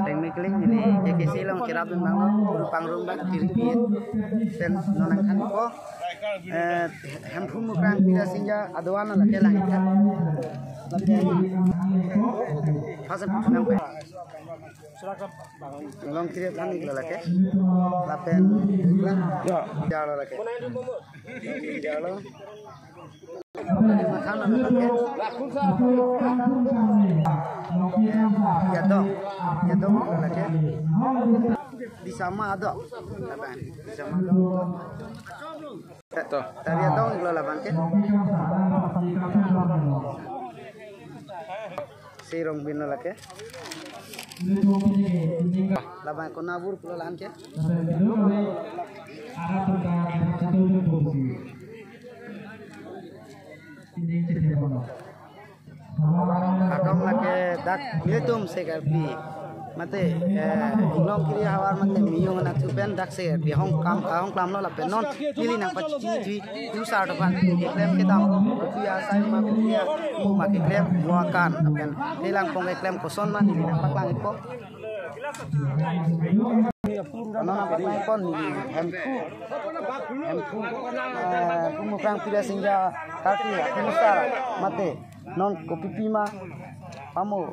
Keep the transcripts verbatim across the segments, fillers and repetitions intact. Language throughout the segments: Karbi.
Tengme keling neli K K C along kerap dun abang lo, guru pangrum abang kiri pi. Pen non nangthanpo, eh, Hemphu Mukrang Pira Singja adoan lake langtha. Lapen first time nangpe. Along kiri than ik lo lake. Lapen ya lo lake. Ya lo. Yadong, yadong lake. Disama adong. Labang, disama adong. To. Tari adong lo labang ke. Sirong bin lo lake. Labang konabur pulo lan ke. Adong lake dak nelitum sekarpi. Mate, eh, Inglong kiri havar mate Miyung anatthu pen dak sekarpi hong kam, ah, hong klam lo lapen non neli nangpachini thui Kurusar aphan keklem kedam. Kopi asai ma kopi a, mo ma keklem mo akan. Lapen neli Langpong keklem koson ma neli nangpaklang ikpo. Ano nangpaklang ikpo neli Hemphu. Hemphu, eh, Hemphu Mukrang Pira Singja karti ya, Kurusar mate. Non kopi pi ma, pamo,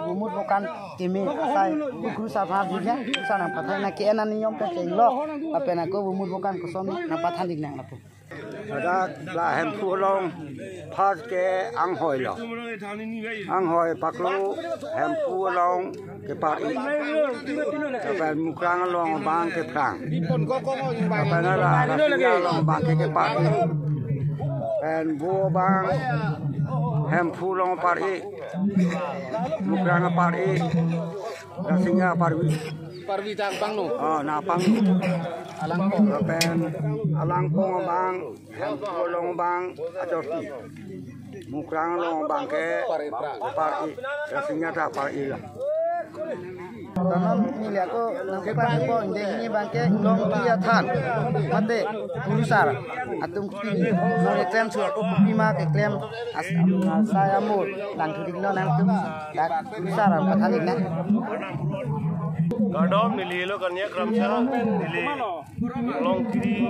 bumut bokan keme asai, Kurusar aphan diknang, Kurusar nangpathan nang ke-en aniyom pen chenglo, lapen ako bumut bokan koson nangpathan diknang lapu. Ladak la Hemphu along, first ke anghoi lo. Anghoi paklo, Hemphu along kepar-i. Lapen Mukrang along abang kephrang. Lapen la Rasinja along abang ke kepar-i. Pen vo abang Hemphu along par-i. Mukrang par-i. Rasinja par-i. Par-i ta pangno. Oh, na pangno. Alangpong. Lapen Alangpong abang Hemphu along abang ajorti. Mukrang along abang ke par-i, Rasinja ta par-i lo. Tanan neli ako nangpaklang ikpo, ingdeng ini abang ke Inglong kiri athan. Mate Kurusar atum kopi. Non keklem su ako kopi ma keklem as-, asai amo langthu diklo nangtum. Dak Kurusar aphan diknang. Kardom, neli Helo Kanya Kramsa, neli Inglong kiri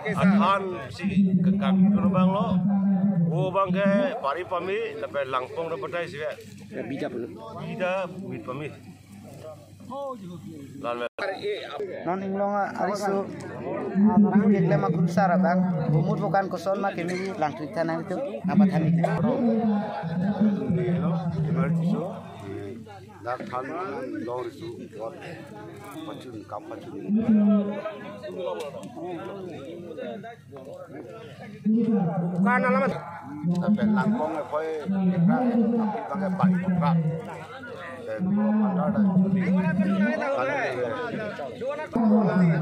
athan si kekak ikun abang lo. Vo abang ke par-i pame, lapen Langpong ra batai si ya. Ya, bida pun. Bida mit pame. Lan me. Non Inglong ariso, ah, nangkeklem a Kurusar abang, bumut bokan koson ma keme langthu than nangtum, nangpathan ik. Dak than long riso, buat pachun, kam pachun. Bukan alamat. Lapen Langpong apoi, abang ke pai kontrak. Lapen gua mandar dan.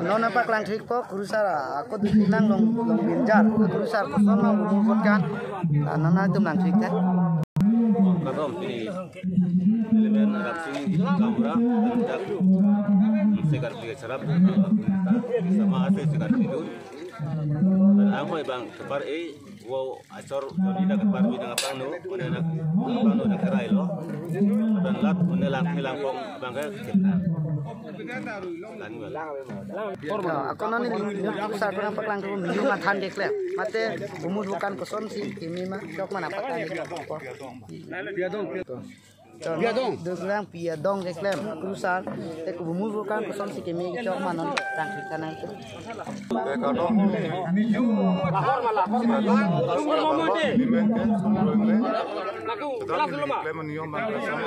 Non nangpaklang trik po, Kurusar ako dukun nang long, long binjar. Kurusar koson ma bumut bokan. Ah, nangtum lang trik ta. Kardom, pini eleven Rapsing Kamra, dak sekarpi sarap, sama ase sekarpi dun. Anghoi abang kepar-i, vo asor jodi dak kepar-i nangpangno, mane nangpangno nangkerai lo. Lapen lat mane Lang, Langpong abang ke kita. Lang me. Ya, ako nani Kurusar pernah paklang tu Miyung athan keklem. Mate bumut bokan koson si keme ma, chok ma nangpathan ik. Piyadong, piyadong. Piyadong. Duklang Piyadong keklem Kurusar. Te bumut bokan koson si keme chok ma non tang kita nang. Piyadong. Lahor ma, lahor ma. Laku, kelas dulu ma. Keklem niyom bang keklem.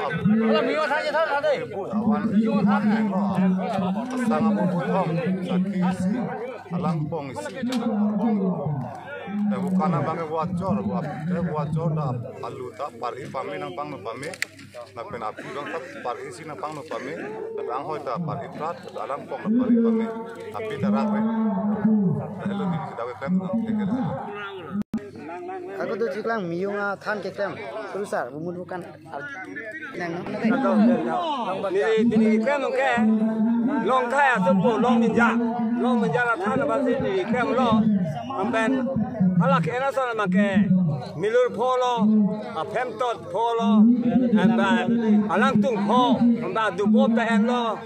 Alam yo saja saja deh. Awan. Yo saja. Sang apo puthom, sakhi isi, Langpong isi. Te bukan abang ke vo achor, vo ap-, te vo achor ta alu ta par-i pame nangpangno pame. Lapen api abang ta par-i si nangpangno pame. Lapen anghoi ta par-i prat, Langpong ta par-i pame. Api ta rak re. Te helo di kita keklem nang, te keklem. Ako tu chiklang Miyung athan keklem Kurusar, bumut bokan. Neli, neli keklem ke Longthai atum po, long binjar. Long binjar athan abang si neli keklem lo. Lapen hala ke-en ason abang ke Milur pho lo, aphemtot pho lo, amba alangtung pho, amba dubo pen lo,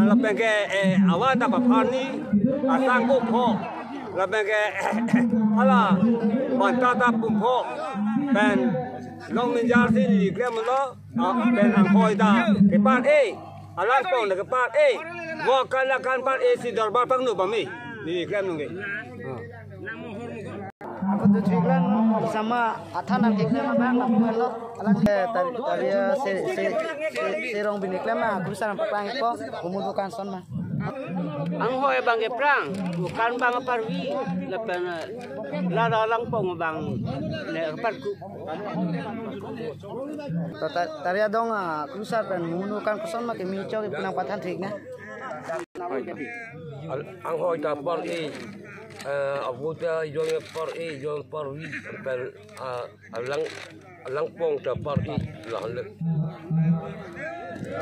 lapen ke, eh, awa ta papharni, asangko pho, lapen ke, hala, banta ta pum pho, pen long minjar si neli klem lo, ah, pen anghoi ta kepar-e, alangpong ta kepar-e, vo kala kan par-e si dorbar pangno pame, neli klem nungke. Ah. Ako tu thriklang sama athan nangkeklem abang lapu lo. Alang, eh, tar-, taria se, se, se, serong bini klem ma, kurusar nangpaklang ko, humut bukan son ma. Anghoi abang keprang, bukan abang aparvi, lapen, eh, lara alangpong abang ne aparku. To ta-, taria dong, ah, kurusar pen humut bukan koson ma kemi chok ipi nangpathan thrik na. Al-, anghoi ta par-e, eh, abu ta jon par-e, jon parvi, lapen, ah, alang, alangpong ta par-e, lahan le.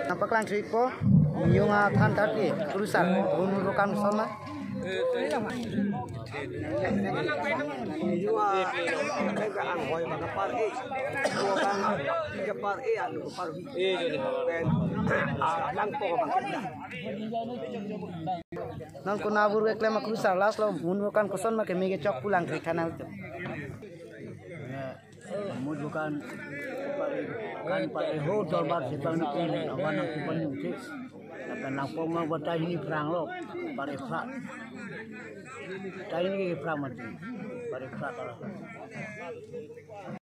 Nangpaklang thrik ko, yung athan kat ke, kurusar, humut bukan koson ma. Yung, ah, anghoi ma par-e, yung abang, yung par-e, anu par-e. Pen, ah, alangpong abang. Non konabur keklem akurusar last lo, humut bukan koson ma kemi kechok pulang thrik thana. Humut bukan kan par-e ho dorbar si pangno pini, awan nangtipon nungthik. Lapen alangpong ma bata hini phrang lo, par-e phra. Ta hini ke phra mati, par-e phra ta lo.